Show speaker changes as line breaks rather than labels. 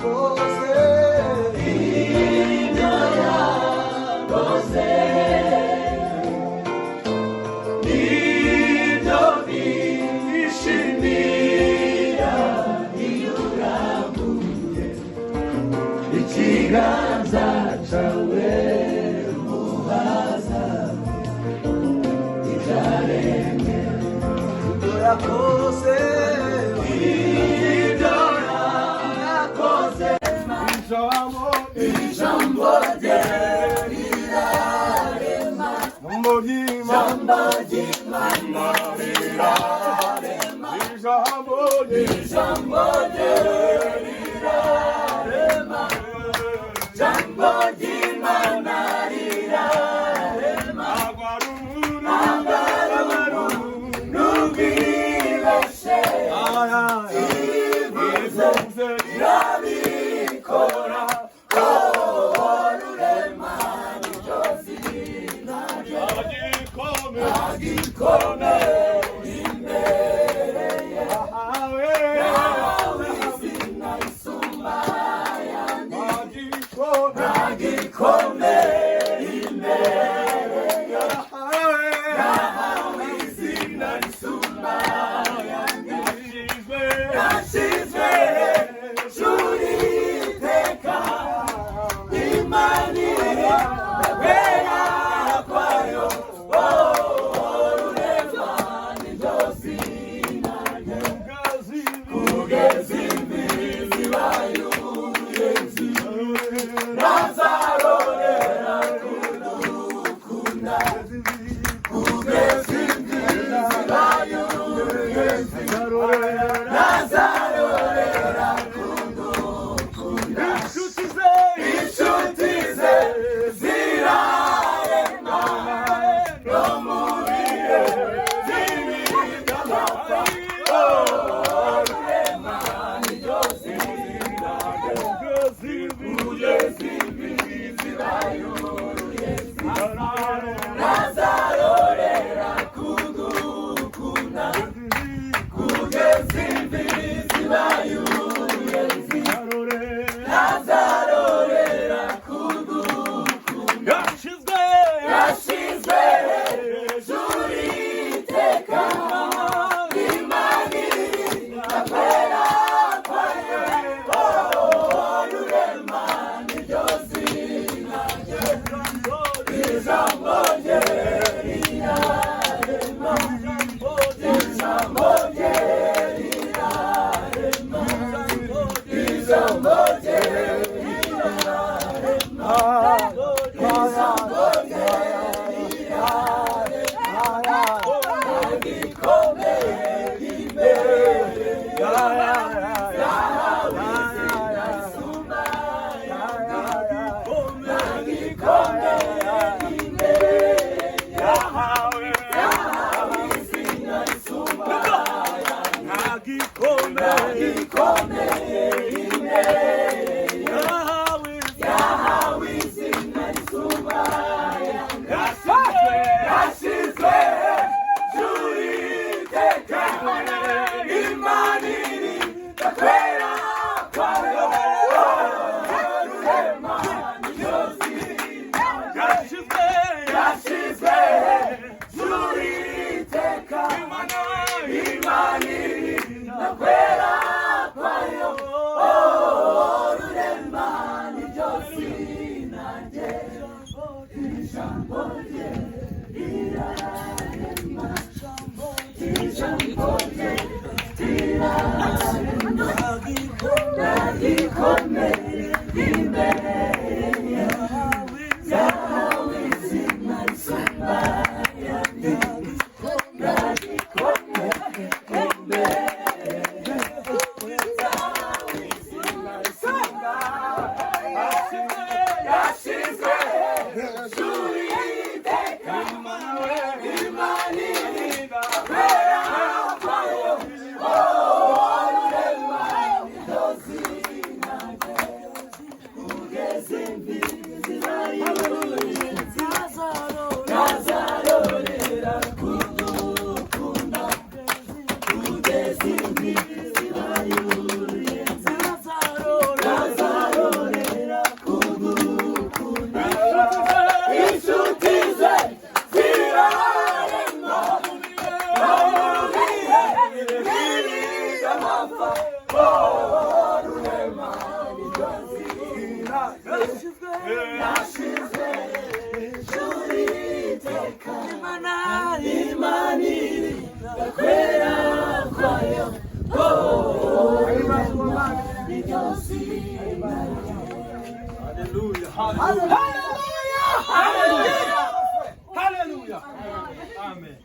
Yakoze, ibyo yakoze nibyo bishimira. Iyo urambuye ikiganza cyawe, muhaza ibyaremwe. Ibyo yakoze, ibyo yakoze.
Ijambo,
Ijambo rye rirarema.
Ijambo ry'Imana,
Ijambo ry'Imana rirarema.
Ijambo rye,
Ijambo rye rirarema. Ijambo ry'Imana rirarema.
Ntabwo ari umuntu,
Ntubwibeshe.
Ivuze,
Irabikora. Oh, Rurema niryo zina rye.
Agikome,
Agikomeye imbere ye.
Ahawe,
Yahawe izina risumba ayandi.
Agikome,
Agikomeye imbere ye.
Ahawe,
Yahawe izina risumba ayandi.
Yashyizwe,
Yashyizwe hejuru iteka. Imana iri kwera kwayo. Oh, Rurema niryo zina rye.
Kugeza
Kugeza imvi zibaye uruyenzi, ntazarorera kudukunda. Kugeza imvi zibaye uruyenzi, ntazarorera kudukunda.
Inshuti ze,
Inshuti ze zirarema, no mu bihe by'amapfa. Oh, Rurema niryo zina rye.
Kugeza
Kugeza imvi zibaye uruyenzi, ntazarorera kudukunda. Kugeza imvi zibaye uruyenzi, ntazarorera kudukunda.
Yashyizwe,
Yashyizwe hejuru iteka. Imana iri kwera kwayo. Oh, Rurema niryo zina rye. Ijambo rye rirarema. Ijambo rye rirarema. Ijambo rye rirarema. Ijambo rye rirarema. Gikomeye imbere yahawe izina risumba ayandi. Gikomeye imbere
Yahawe,
yahawe izina risumba ayandi.
Agikomeye,
Gikomeye imbere. Rugapfa Oh Rurema niryo zina Nashyizwe hejuru iteka Imana irinda kwera kwayo Oh Rurema niryo zina.
Hallelujah. Hallelujah. Hallelujah. Amen.